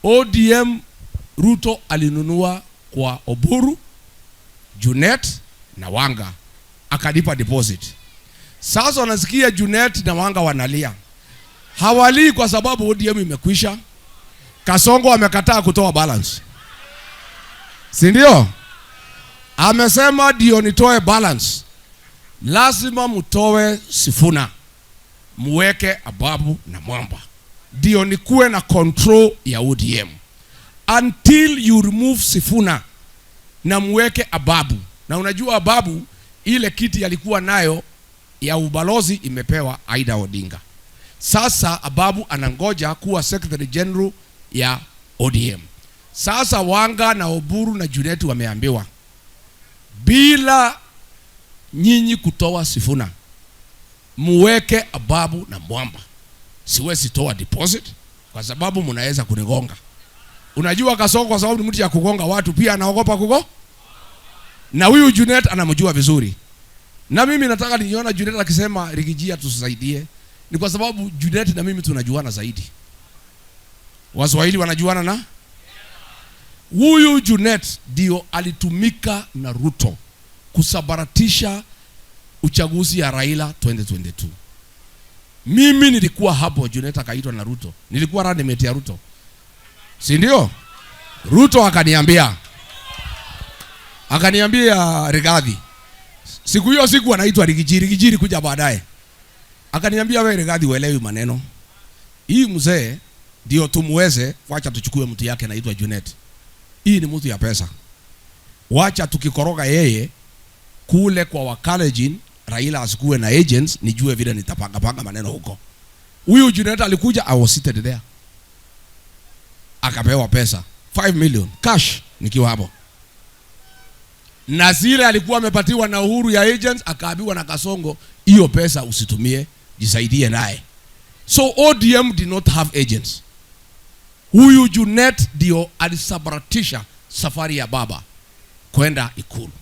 ODM Ruto alinunua kwa Oburu, Junet na Wanga, akalipa deposit. Sasa wanasikia Junet na Wanga wanalia. Hawalii kwa sababu ODM imekwisha. Kasongo amekataa kutoa balance, si ndio? Amesema ndio nitoe balance, lazima mtoe Sifuna, muweke Ababu na Mwamba, ndio nikuwe na control ya ODM. Until you remove Sifuna na muweke Ababu. Na unajua Ababu ile kiti alikuwa nayo ya ubalozi imepewa Ida Odinga. Sasa Ababu anangoja kuwa Secretary General ya ODM. Sasa Wanga na Oburu na Junet wameambiwa, bila nyinyi kutoa Sifuna, muweke Ababu na Mwamba, siwezi toa deposit kwa sababu mnaweza kunigonga. Unajua Kasongo kwa sababu ni mtu ya kugonga watu, pia anaogopa kugo. Na huyu Junet anamjua vizuri. Na mimi nataka niona Junet akisema, "Riggy G, tusaidie," ni kwa sababu Junet na mimi tunajuana zaidi. Waswahili wanajuana na huyu Junet ndio alitumika na Ruto kusambaratisha uchaguzi ya Raila 2022. Mimi nilikuwa hapo, Junet akaitwa na Ruto. Nilikuwa running mate ya Ruto, si ndio? Ruto akaniambia, "Rigathi," siku hiyo siku anaitwa Riggy G, Riggy G kuja baadaye. Akaniambia, "Wewe Rigathi, uelewi maneno. Hii mzee ndio tumuweze, wacha tuchukue mtu yake anaitwa Junet. Hii ni mtu ya pesa. Wacha tukikoroga yeye kule kwa Wakalenjin, Raila asikuwe na agents, nijue vile nitapanga panga maneno huko." Huyu Junet alikuja, I was seated there. Akapewa pesa 5 million cash nikiwa hapo. Na zile alikuwa amepatiwa na Uhuru ya agents, akaambiwa na Kasongo, "Hiyo pesa usitumie, jisaidie naye." So ODM did not have agents. Huyu Junet ndio alisambaratisha safari ya baba kwenda Ikulu.